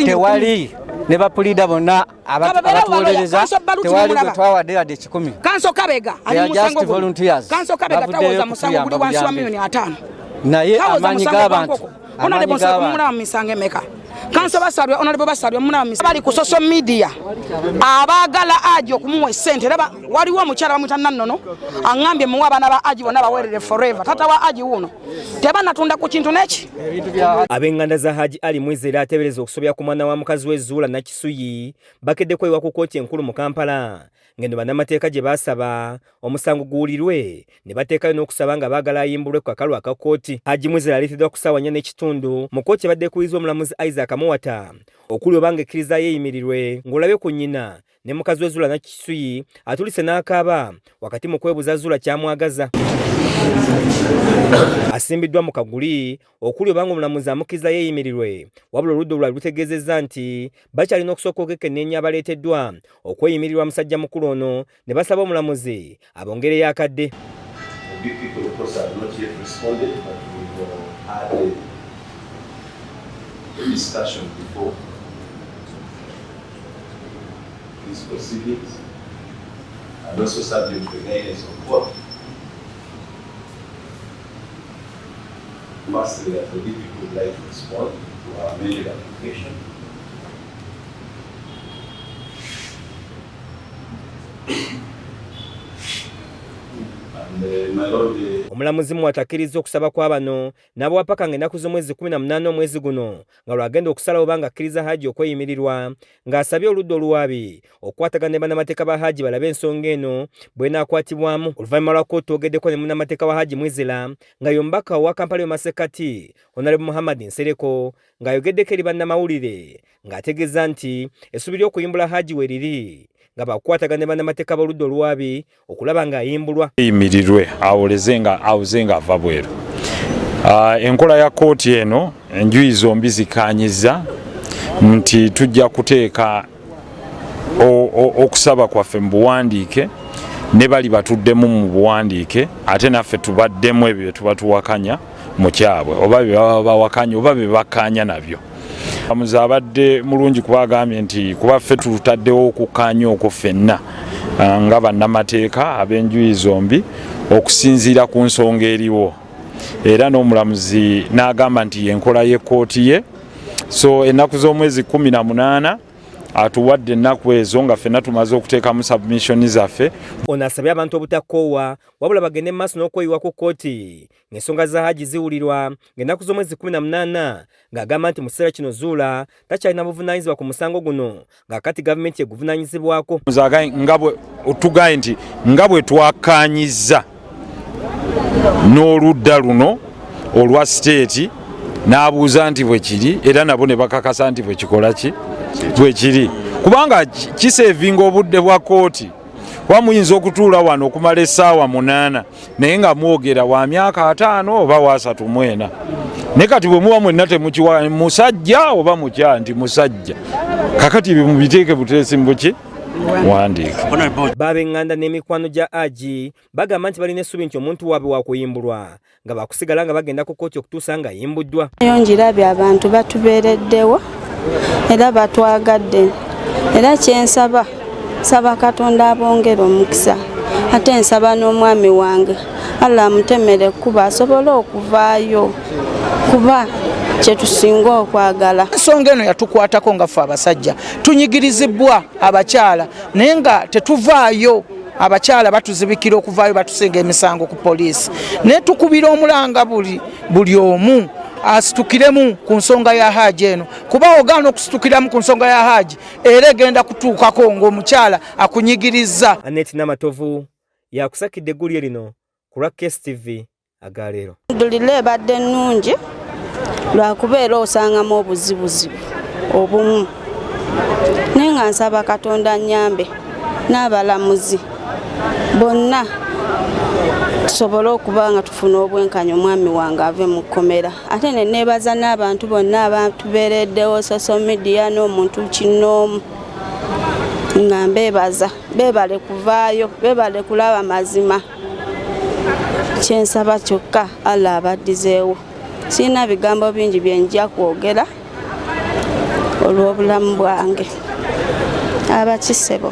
Tewali ne bapuliida bonna abatuwolereza, tewali gwe twawadde yadde 100. Kanso Kabega ali musango, volunteers. Kanso Kabega tawoza musango guli wansi wa miliyoni 50. Naye amaanyi g'abantu. Honorable Nseko, mumulaba mu misango emeka? Kanso Basalwe, Honorable Basalwe, mumulaba mu bali ku social media abaagala Haji okumuwa essente. Era waliwo omukyala bamuyita Nannono, aŋŋambye muwe abaana ba Haji bonna baweerere forever. Taata wa Haji wuuno, tebanatunda ku kintu neki. Ab'eŋŋanda za Haji Ali Mwizera ateebereza okusobya ku mwana wa mukazi we Zuula Nakisuyi bakedde kweyiwa ku kkooti enkulu mu Kampala, ng'eno bannamateeka gye baasaba omusango guwulirwe ne bateekayo n'okusaba nga baagala ayimbulwe ku kakalu aka kkooti. Haji Mwizera aleeteddwa ku ssaawa 4:30 mu kkooti ebadde ekubirizwa omulamuzi Isaac Muwata okuli oba ng'ekkiriza yeeyimirirwe ng'olabye ku nnyina ne mukazi we Zuula Nakisuyi atulise n'akaaba wakati mu kwebuuza Zuula kyamwagaza. Asimbiddwa mu kaguli okuli obanga omulamuzi amukkiriza yeeyimirirwe, wabula oludda olulala lutegeezezza nti bakyalina okusooka okwekenneenya abaleeteddwa okweyimirirwa musajja mukulu ono ne basaba omulamuzi abongereyo akadde. The big people, of course, have not yet responded, but we've had a discussion before these proceedings, and also subject to the guidance of court. Firstly, that the DPP would like to respond to our amended application. And my lord, Omulamuzi Muwata akkiriza okusaba kwa bano n'abawa paka ng'ennaku z'omwezi 18 omwezi guno nga lwagenda okusalawo oba ng'akkiriza Haji okweyimirirwa, ng'asabye oludda oluwaabi okukwatagana ne bannamateeka ba Haji balabe ensonga eno bw'enaakwatibwamu. Oluvannyuma lwa kkooti, twogeddeko ne munnamateeka wa Haji Mwizera nga ye omubaka owa Kampala y'Omasekkati, Honorable Muhammad Nsereko, ng'ayogeddeko eri bannamawulire ng'ategeeza nti essuubi ly'okuyimbula Haji we riri nga bakukwatagana ne bannamateeka b'oludda oluwaabi okulaba ng'ayimbulwa. Yimirirwe awoleze nga awuze nga ava bweru. Enkola ya kkooti eno, enjuyi zombi zikkaanyizza nti tujja kuteeka okusaba kwaffe mu buwandiike ne bali batuddemu mu buwandiike, ate naffe tubaddemu ebyo bye tuba tuwakanya mu kyabwe oba bye baba bawakanya oba bye bakkaanya nabyo. Omulamuzi abadde mulungi kuba agambye nti kuba ffe tutaddewo okukkaanya okwo ffenna nga bannamateeka ab'enjuyi zombi okusinziira ku nsonga eriwo, era n'omulamuzi n'agamba nti yenkola y'ekkooti ye. So ennaku z'omwezi 18 atuwadde ennaku ezo nga ffenna tumaze okuteekamu submission zaffe. Ono asabye abantu obutakoowa wabula bagende mu maaso n'okweyiwa ku kkooti ng'ensonga za Haji ziwulirwa ng'ennaku z'omwezi 18, ng'agamba nti mu kiseera kino Zuula takyalina buvunaanyizibwa ku musango guno, nga kati gavumenti eguvunaanyizibwako. Tugaye nti nga bwe twakkaanyizza n'oludda luno olwa state, n'abuuza nti bwe kiri, era nabo ne bakakasa nti bwe kikola ki bwe kiri, kubanga kisevinga obudde bwa kkooti, kuba muyinza okutuula wano okumala essaawa 8 naye nga mwogera wa myaka 50 oba wa 34, naye kati bwe muba mwenna temukiwa musajja oba mukyala nti musajja, kakati ebyo mubiteeke buteesi mubuki wandiika. Baab'eŋŋanda n'emikwano gya Haji bagamba nti balina essuubi nti omuntu waabwe wakuyimbulwa, nga bakusigala nga bagenda ku kkooti okutuusa nga ayimbuddwa. Yo ngirabye, abantu batubeereddewo era batwagadde, era kyensaba, nsaba Katonda abongere omukisa, ate nsaba n'omwami wange Allah amutemere ekkuba asobole okuvaayo, kuba kyetusinga okwagala. Ensonga eno yatukwatako nga ffe abasajja tunyigirizibwa abakyala, naye nga tetuvaayo. Abakyala batuzibikira okuvaayo, batusinga emisango ku poliisi, naye tukubira omulanga buli omu asitukiremu ku nsonga ya Haji eno, kuba ogaana okusitukiramu ku nsonga ya Haji era egenda kutuukako ng'omukyala akunyigiriza. Anet Namatovu yakusakidde eggulire lino ku lwa KSTV agaleero. Alhamdulillah, ebadde nnungi, lwakuba era osangamu obuzibuzibu obumu, naye nga nsaba Katonda nyambe n'abalamuzi bonna tusobole okuba nga tufuna obwenkanya, omwami wange ave mu kkomera. Ate ne neebaza n'abantu bonna abatubeereddewo, social media n'omuntu kinoomu. Nga mbeebaza, beebale kuvaayo, beebale kulaba mazima. Kyensaba kyokka Allah abaddizeewo. Sirina bigambo bingi bye nja kwogera olw'obulamu bwange. Abakisebo.